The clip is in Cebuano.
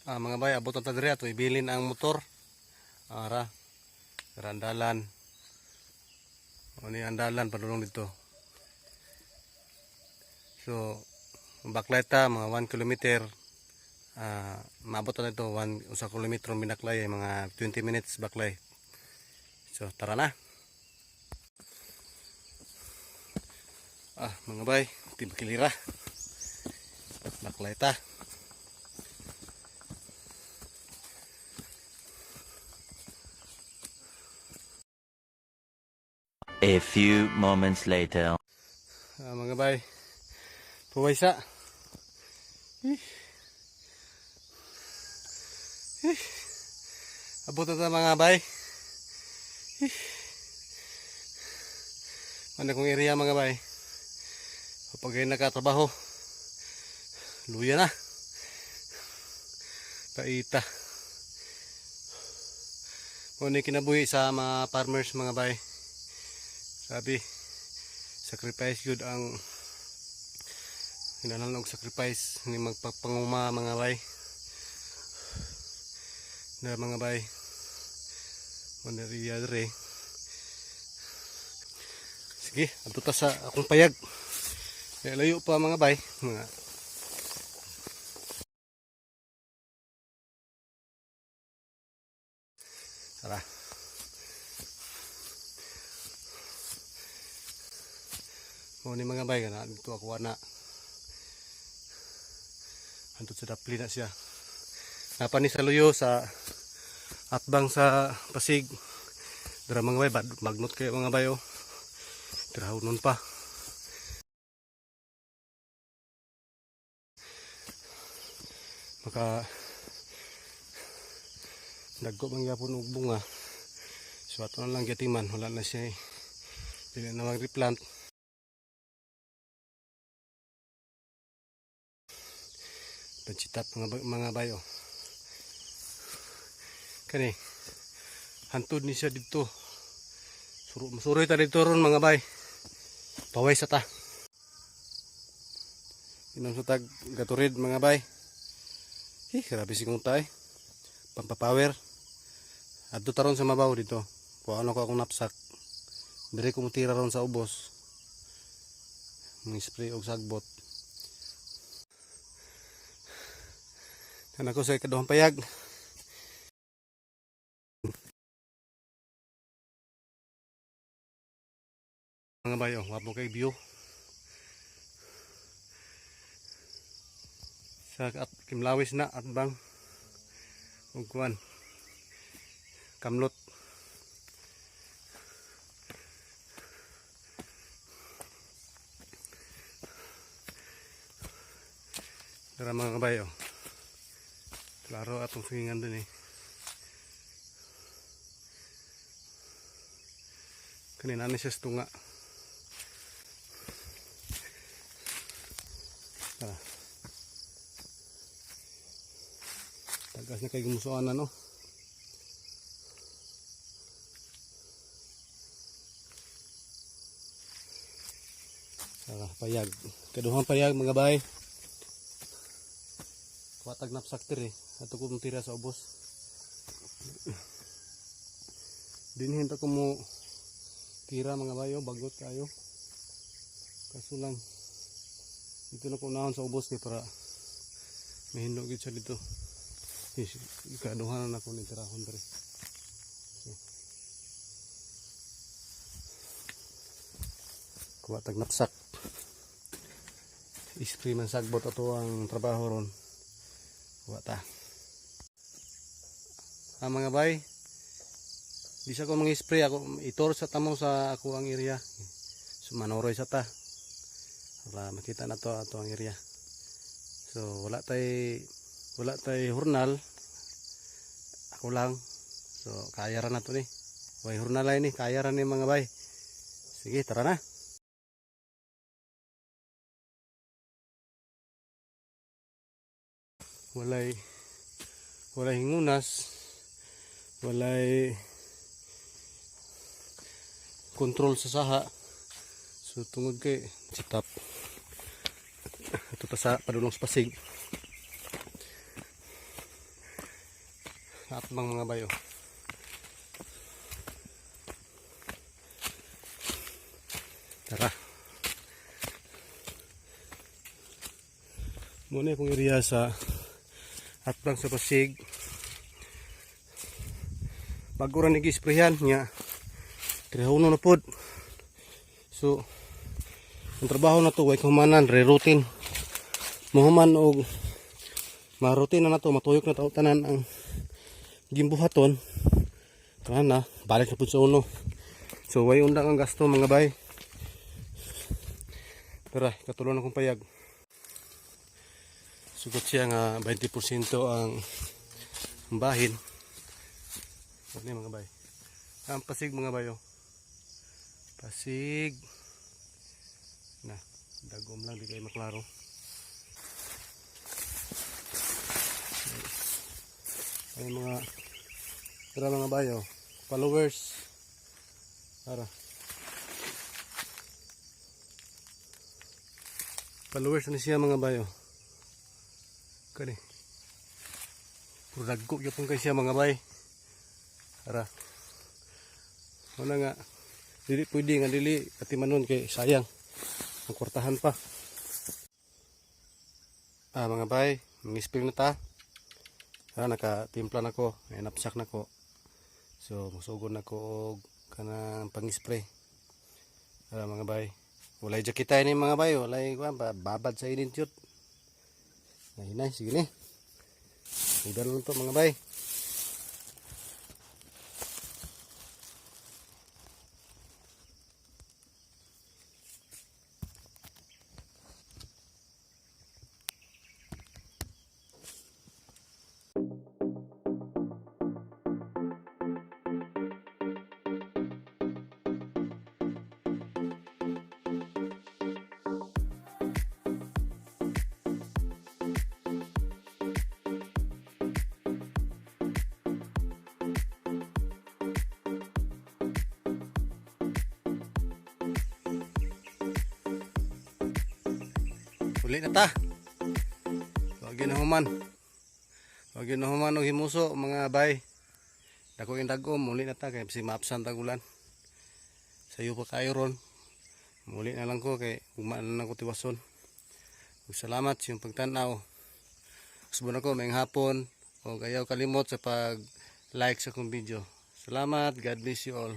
Ah, mga bay, abot na ta diri, ato ibilin ang motor. Ara. Randalan. O ni andalan padulong dito. So, baklay ta mga 1 kilometer. Ah, maabot na dito 1 usa kilometro binaklay, mga 20 minutes baklay. So, tara na. Ah, mga bay, timbakilira. Baklay ta. A few moments later. Ah, mga bay, puway sa. Ih. Ih. Abot na ta, mga bay. Ih. Ano kong area, mga bay. Kapag ay nakatrabaho, luya na. Paita. Kung kinabuhi sa mga farmers, mga bay. Sabi, sacrifice yun ang hinanang og sacrifice ni magpapanguma, mga bay. Na mga bay. Manariya dre. Sige, adto ta sa akong payag. Kaya layo pa, mga bay. Mga Tara. Mo ni, mga bay, kana dito ako ana. Antod sa dapli na siya. Napa ni sa luyo sa atbang sa Pasig. Dira, mga bay, magnot kayo, mga bay, oh. Tirahaw nun pa. Maka dagko man gyapon og bunga. So ato na lang gatiman, wala na siya eh. Dili na mag-replant. Panchitap mga bayo. Kani hantod ni siya dito. Suro masuroy ta dito ron, mga bay. Paway sa ta. Inom sa tag Gatorade, mga bay. Eh, grabe sigong tay. Pampapower. Adto ta ron sa mabaw dito. Kuha ko akong knapsack. Dire ko mutira ron sa ubos. Mga spray og sagbot. Kana ko sa ikaduhang payag. Mga bayo, wapo kay view. Sa at Kimlawis na at bang ug kuan. Kamlot. Tara, mga kabayo. Klaro atong singingan dun eh. Kanina ni siya sa tunga. Tara. Tagas na kay gumusuan na, no. Tara, payag. Kaduhang payag, mga bay. Watag knapsack diri. Ato ko tira sa ubos. Dinhin ta ko mo tira, mga bayo, bagot kayo. Kaso lang dito na ko unahon sa ubos kay para mahindog gid siya dito. Is ikaduha na nako ni tirahon diri. So, kuha tag knapsack. Spray man sagbot ato ang trabaho ron. Kuha ta. Ah, mga bay, di sa ko mga spray ako itor sa tamo sa ako ang area. So manoroy sa ta. Para makita na to ato ang area. So wala tay hurnal. Ako lang. So kaya ra na to ni. Way hurnal ay ni, kaya ra ni, mga bay. Sige, tara na. Walay hingunas, walay control sa saha. So tungod kay chitap. Ito ta sa padulong sa Pasig. Atbang, mga bayo. Tara. Muna akong area sa atbang sa Pasig. Bago ra ni gisprayhan nya. Trihuno na pod. So, ang trabaho na to way kahumanan, re-routine. Muhuman og ma-routine na nato, matuyok na tanan ang gimbuhaton. Tara na, balik na pud sa uno. So, way undang ang gasto, mga bay. Tara, katulon akong payag. Sugot siya nga 20% ang bahin. Ano yung mga bay? Ang Pasig, mga bayo. Pasig. Na, dagom lang, di kayo maklaro. Ay mga tara, mga bayo. Followers. Tara. Followers na siya, mga bayo. Kani. Puro dagko gyapon kay siya, mga bay. Tara. Wala nga. Dili pwede nga dili atimanon kay sayang. Ang kwartahan pa. Ah, mga bay, mangispil na ta. Ah, nakatimpla na ko, ay napsak na ko. So, musugod na ko og kanang pang-spray. Ah, mga bay. Walay jakita ni, mga bay, walay kuan ba babad sa init yun. Hinay, sige ni. Udan lang to, mga bay. Uli na ta. Wag na human. Wag na human og himuso, mga bay. Dako yung dagom, muli na ta kay si maabsan tag ulan. Sayo pa kayo ron. Muli na lang ko kay ugma na lang ko tiwason. Ug salamat sa iyong pagtan-aw. Usbon ako maayong hapon o ayaw kalimot sa pag like sa akong video. Salamat, God bless you all.